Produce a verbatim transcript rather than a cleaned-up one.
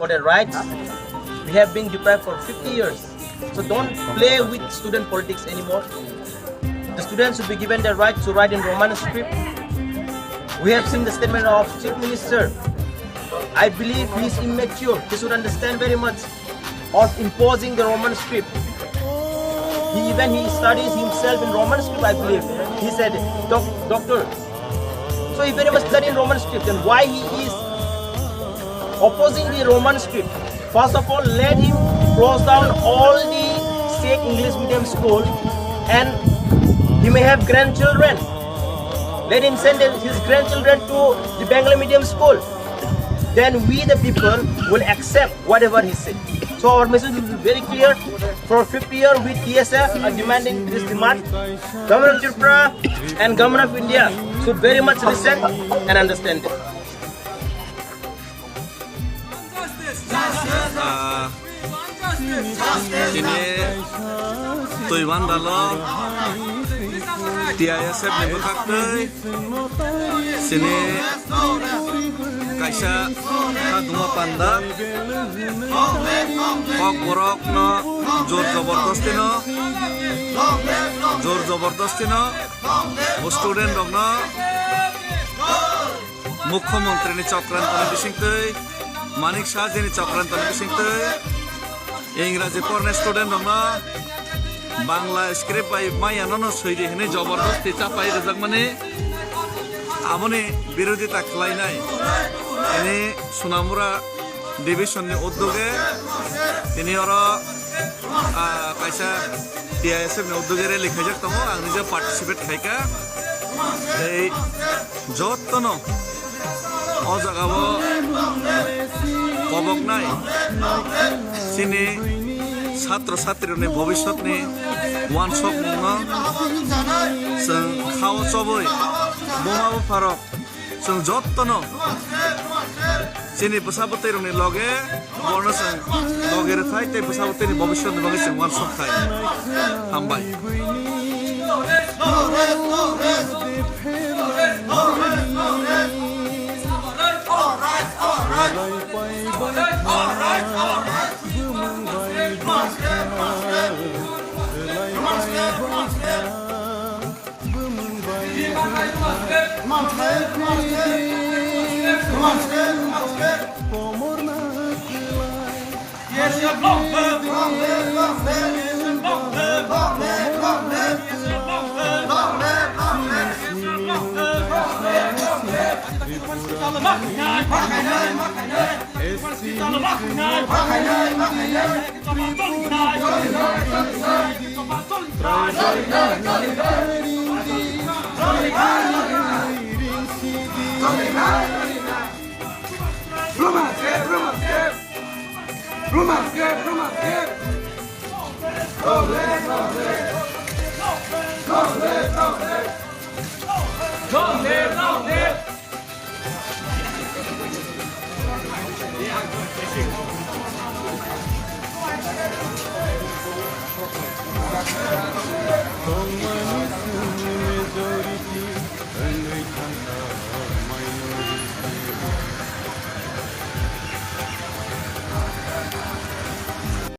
for their rights. We have been deprived for fifty years. So don't play with student politics anymore. The students should be given the right to write in Roman script. We have seen the statement of Chief Minister. I believe he is immature. He should understand very much of imposing the Roman script. He even he studies himself in Roman script, I believe. He said, "Doc-, Doctor." So he very much studied in Roman script. Then why he is opposing the Roman script? First of all, let him close down all the state English medium school, and he may have grandchildren. Let him send his grandchildren to the Bengali medium school. Then we the people will accept whatever he said. So our message will be very clear. For fifty year with T S F are demanding this demand. Government of Tripura and Government of India should very much listen and understand it. Ah, tini Twiwandalo T I S F ni bwkhaktwi chini kaisa kha duma panda kok borokno jor jobordostino, jor jobordostino bo student rokno Mukhyamantri ni chokranto ni bisingtwi, Manik Saha ji ni chokranto ni bisingtwi, Ingraji pornai student rokno Bangla script bai maya nono swi di hinwi jobordosti chapai rwjakmani aboni birodita khlainai. Tini Sonamura division ni uddoge tini oro, ah, kaisa T I S F ni uddoge rally khaijak tongo, ang nije participate khaika. Tei jottono o jagao koboknai chini satro satrirokni bobiswtni uansukmungno chwng khao chobwi buma bupharok chwng jottono chini bwsa bwtwirokni loge borno chwng loge rwthai tei bwsa bwtwini bobiswtni bagwi chwng uansuk khai. Hambai.